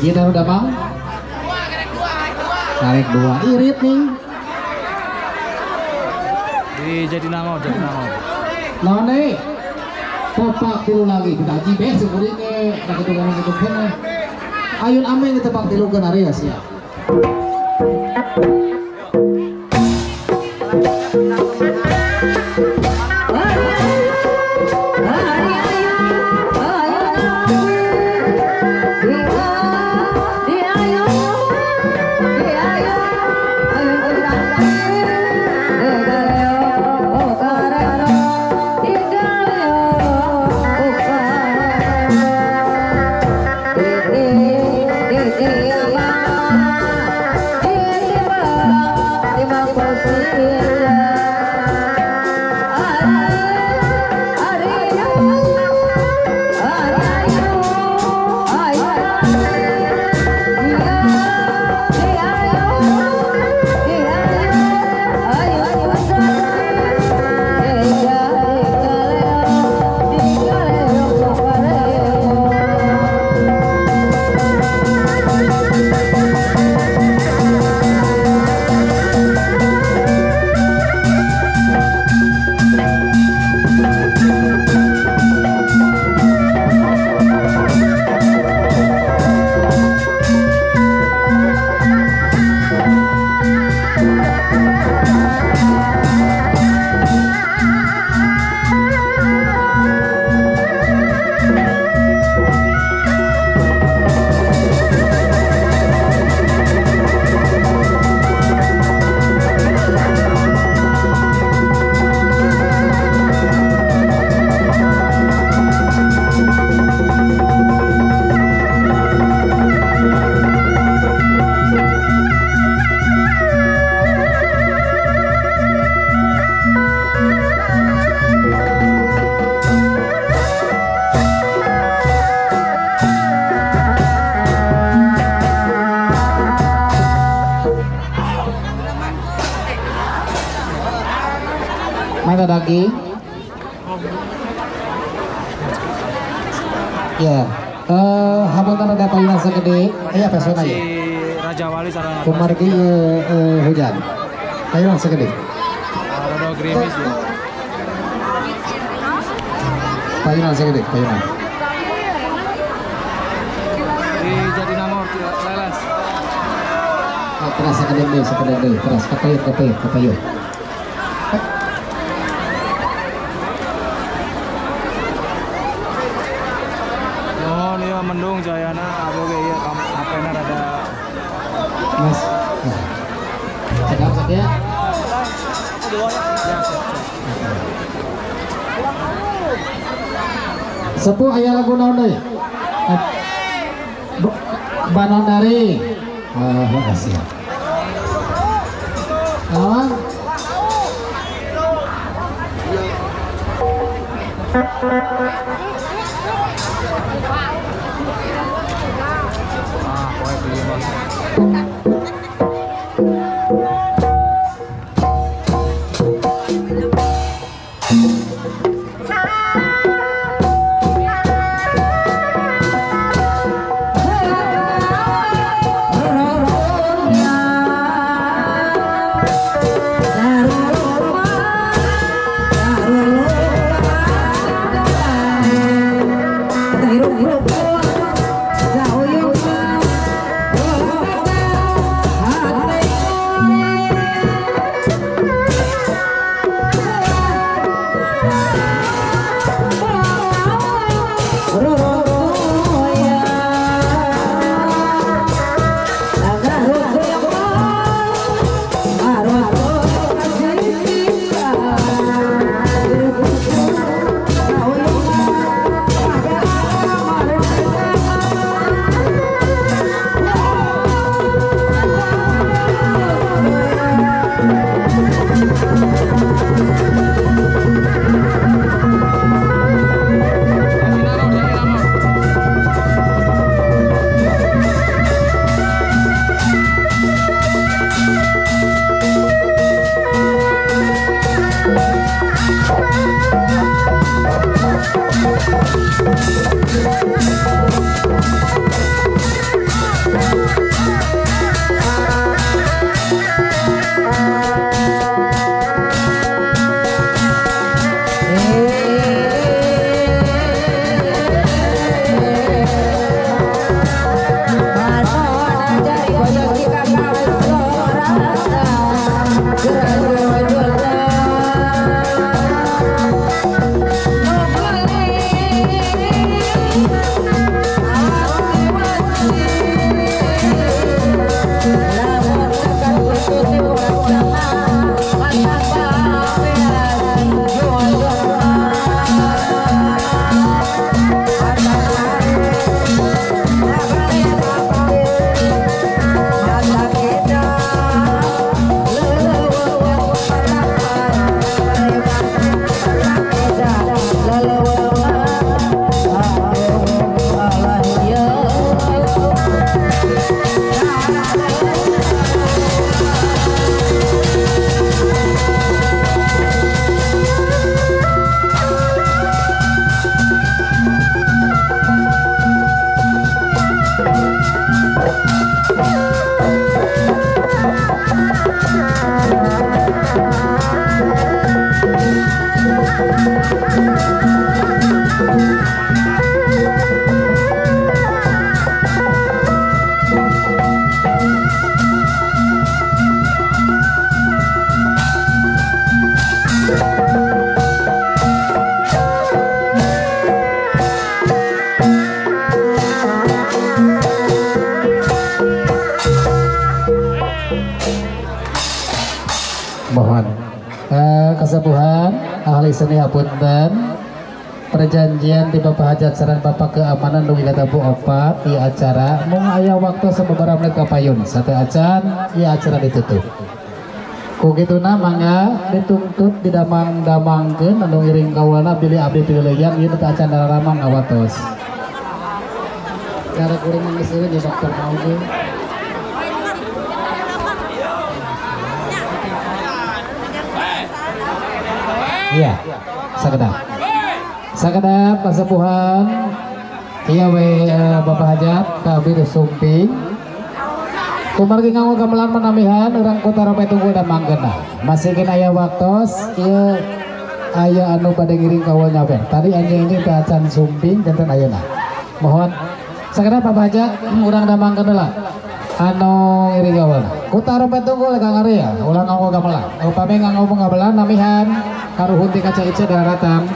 Hiji anu damang. Tarik dua irit nih. Di Jatinangor, Jatinangor. Naon deui? Topak tilu lagi kita haji beh sekuring ge da kitu kana kitu keneh. Ayun ameng tepak tilu keun Aries ya. Mana daging? Ya, hapunten ada payunan segede, aya pesona Si ya. Raja Wali sareng Kumargi hujan. Payunan segede. Rada gerimis ya. Payunan segede, payunan. Di Jatinangor Leles. Oh, teras segede deui, segede deui, teras kapayun, kapayun, kapayun. Nuhun ieu mendung jayana aboge ieu HP-na rada Mas. Nah. Cekap saja. Sepuh aya lagu naon deui? Banondari. Ah, siap. Naon? Ah, poe ieu mah. Kasepuhan, ahli seni, hapunten. Perjanjian di Bapak Hajat sareng Bapak keamanan dugi ka tabuh 4 di acara mung aya waktu sababaraha menit ka payun sateuacan ieu acara ditutup. Ku kituna mangga dituntut didamang-damangkeun anu ngiring kaulana bilih abdi pileuyan ieu teh acan daramang ngawatos. Cara kuring mah geus eueuh dokter mau ge. Iya, sakedap. Sakedap kasepuhan. Iya we Bapak Hajat ka abdi sumping. Kumargi nganggo gamelan manamihan urang kota Rope tunggu dan mangkena. Masih kena aya waktos ieu aya anu bade ngiring ka nyawer. Tadi anjing ini teh acan sumping janten ayeuna. Mohon sakedap Bapak Hajat urang damangkeun heula. Anu ngiring kaula. Kota Rope tunggu Kang Arya ulah nganggo gamelan. Upami nganggo gamelan namihan karuhun ti kaca ica daratang.